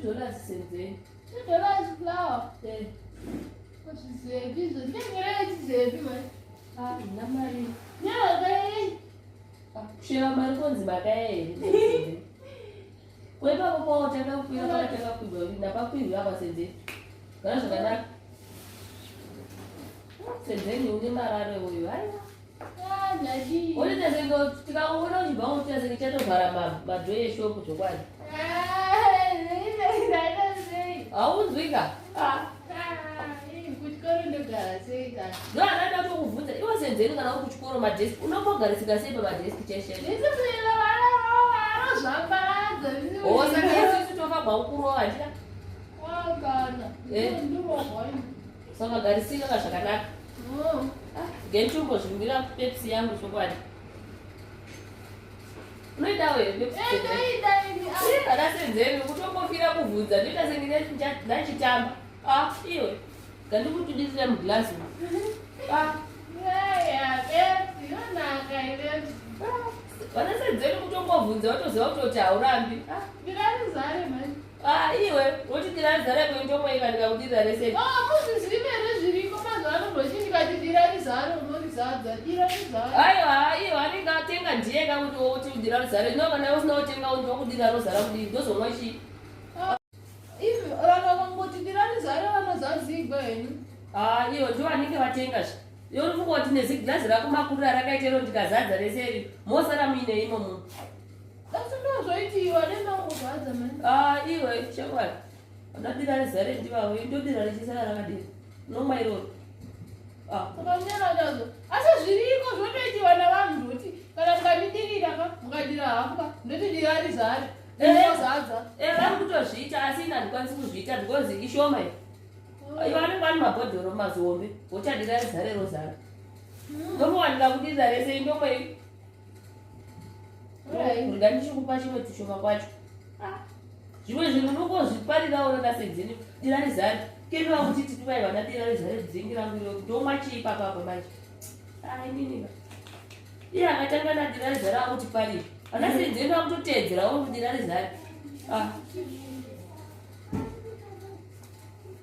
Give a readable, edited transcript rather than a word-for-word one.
$2 senzeni. $2 flour. Eh. Zvizepi izvo ndinengere chizepi mani. Ah, ndina mari. Nyaka. Ah, kusheva mari konzi makaya here? Kweipapo pautanga kukwira pakatanga kukwirwa ndapakwirwa apa senzeni. Gara zvakanaka. Senzeni une marare uyu haiwa. Unoita senge tikakuona uchibva unoita senge chatovhara madho eshopu zvokwadi. Haunzwika? Kuchikoro ndogara sei kana? Ndo anada kutokubvunza iwe senzeni kana uri kuchikoro madesk unombogarisika sei pamadesk cheshe? Saka isusu tofagwa kukurova handika? Wakana. Eh. Saka garisika ka zvakanaka. Ngentimbozvimbira Pepsi yangu chokwadi. Unoidawo here Pepsi? Kana senzeni kutombofira kubvunza ndoita senge ndachitamba. Ah, iwe. Ngandikutudisire muglass. Ah. Vana senzeni kutombobvunza watoziva kutoti haurambi. Ah. Ah, iwe woti dirazare kuindomwe ndikakudirira rese. Aiwa, iwe anenge atenga ndiye kakuti woti udira rizare. No kana usina kutenga ndokudira rozara kudii ndozomwa chii? Vanhu vakangoti dirazare vanozazigwa henyu. Ah, iwe ndo vanenge vatenga zve. Iwe unofunga kuti nezigirazi rako makurira rakaita iro ndikazadza rese iri mosara muine imo muno. Asi ndozvoitiwa nendangozadza mani. Ah, iwe shamwari. Vanadira rizare ndivavo, indodira richisara rakadira. Unomwa iroro. Ah. Saka asi zviriko zvotoitiwa navanhu zvoti kana mukandidirira ka mukadira hafu ka ndoti dira rizare ndinozadza. Eh, vari kutozviita asi ini handikwanisi kuzviita because ishoma iyi. Ivo vanenge vane mabhodhoro mazihombe vochadira rizare rozara. Ndomuwanika kudirira rese indomwe iyi. Rega ndichikupa chimwe tushoma kwacho. Zvimwe zvinhu unongozviparirawo rona senzeni dira rizare. Kemi vakuti titi vai vana dira rizare dzingi rangu iro ndomwa chii papa apa manje. Ah, inini. Iye akatanga nadira rizare akutiparira. Vana senzeni vakutoteedzerawo kudira rizare. Ah.